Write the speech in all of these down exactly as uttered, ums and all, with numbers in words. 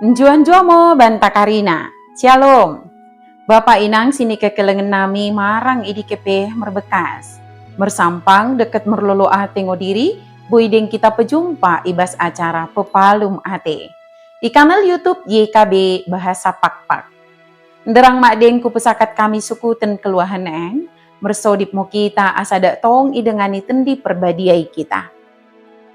Njuah-njuah mo banta karina. Shalom. Bapa inang si nikekelengen nami marang i dike pe merbekas. Mersampang deket merlolo ate ngo diri, boi deng kita pejumpa i bas acara Pepalum Ate. I kanal YouTube Y K B Bahasa Pakpak. Nderang mak deng kupesakat kami sukuten keluahen en, mersodip mo kita asa dak tong idengani Tendi Perbadia i kita.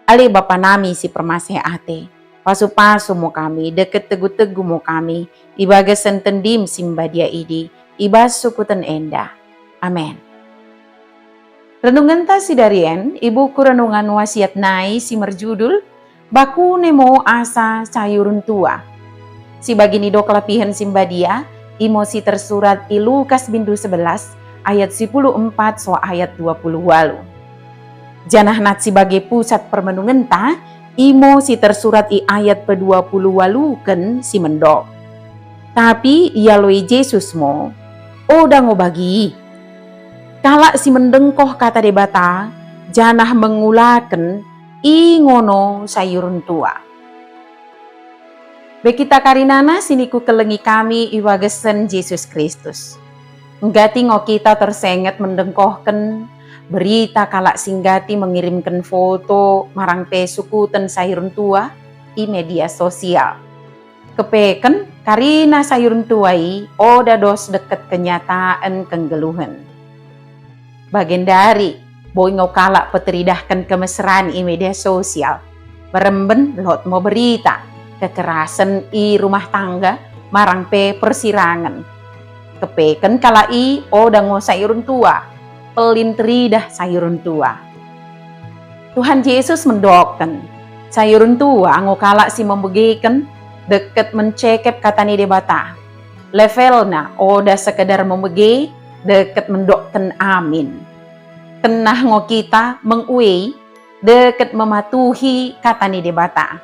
Ale Bapa nami si permaseh ate, pasu-pasu mo kami, deket tegu-tegu mo kami, i bagasen Tendim si mbadia idi, i bas sukuten enda. Amen. Renungenta si darien i buku Renungan Wasiat nai si merjudul Bakune mo Asa Sayur Ntua. Si bagi nido kelapihen si mbadia, imo si tersurat i Lukas bindu sebelas ayat sipuluh empat so ayat dua puluh walu. Janah nat si bage pusat permenungenta, imo si tersurat i ayat pedua puluh waluken si mendok. Tapi ialoi Jesus mo, "Oda ngo bagi. Kalak si mendengkoh kata Dibata, janah mengulaken, ingono sayur ntua." Be kita karinana si nikukelengi kami i bagasen Jesus Kristus. Nggati ngo kita tersenget mendengkohken berita kalak si nggati mengirimken foto marang pe sukuten sayur ntua i media sosial. Kepeken karina sayur ntua i oda dos deket kenyataen kenggeluhen. Bagendari, boi ngo kalak peteridahken kemesran i media sosial. Meremben lot mo berita, kekerasen i rumah tangga, marang pe persirangen. Kepeken kalak i oda ngo sayur ntua, pelin teridah sayur ntua. Tuhan Jesus mendokken, sayur ntua ngo kalak si memegeken deket mencekep kata ni Dibata. Levelna oda sekedar memege deket mendokken amin. Kenah ngo kita menguei deket mematuhi kata ni Dibata.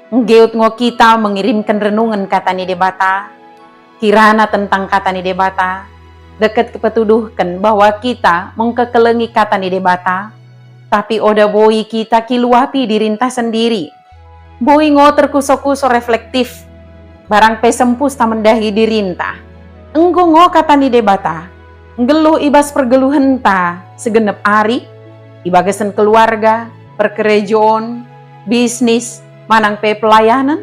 Nggeut ngo kita mengirimken renungen kata ni Dibata, kirana tentang kata ni Dibata, deket kepetuduhken bahwa kita mengkekelengi kata ni Dibata, tapi oda boi kita kiluapi dirinta sendiri. Boi ngo terkuso-kuso reflektif, barang pe sempus ta mendahi dirinta. Enggo ngo kata ni Dibata, nggeluh i bas pergeluhenta segenep ari, i bagasen keluarga, perkerejon, bisnis, manang pe pelayanen?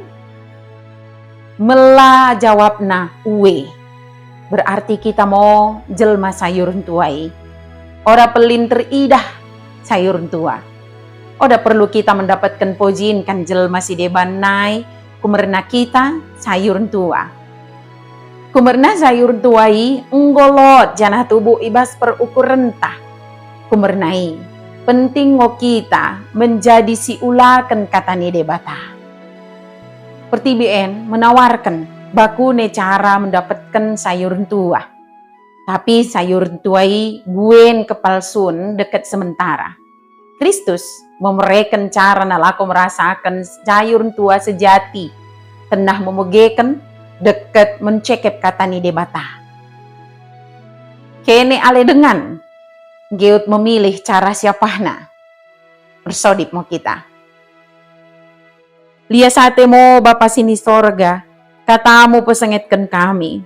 Mela jawabna ue. Berarti kita mo jelma sayur ntua i. Ora pelin teridah sayur ntua. Oda perlu kita mendapatken pojin kan jelma si deban nai, kumerna kita sayur ntua. Kumerna sayur ntua i enggo lot janah tubuh i bas perukurenta. Kumerna i, penting ngo kita menjadi si ulaken kata ni Dibata. Pertibi en menawarken bakune cara mendapatken sayur ntua. Tapi sayur ntua i buen kepalsun deket sementara. Kristus memereken cara nalako merasaken sayur ntua sejati, tenah memegeken deket mencekep kata ni Dibata. Kene ale dengan, nggeut memilih cara siapahna. Ersodip mo kita. Lias ate mo Bapa si ni sorga, katamu pesengetken kami.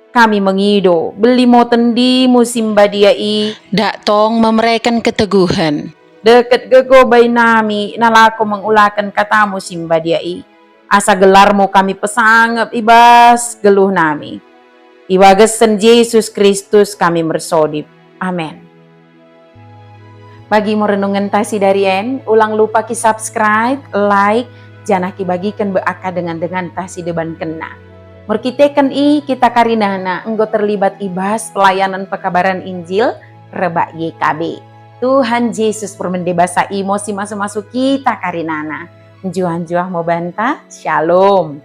Kami mengido, beli mo tendimu si mbadia i. Dak tong memereken keteguhen. Deket gegoh bai nami nalako mengulaken katamu si mbadia i. Asa gelarmu kami pesangep i bas geluh nami. I bagasen Jesus Kristus kami mersodip. Amen. Bagi mo renungenta si darien, ulang lupa ki subscribe, like, janah ki bagiken be aka dengan-denganta si debankenna. Merkiteken i kita karinana enggo terlibat i bas pelayanan pekabaran Injil rebak Y K B. Tuhan Jesus permende basa imo si masu-masu kita karinana. Njuah-njuah mo banta. Shalom.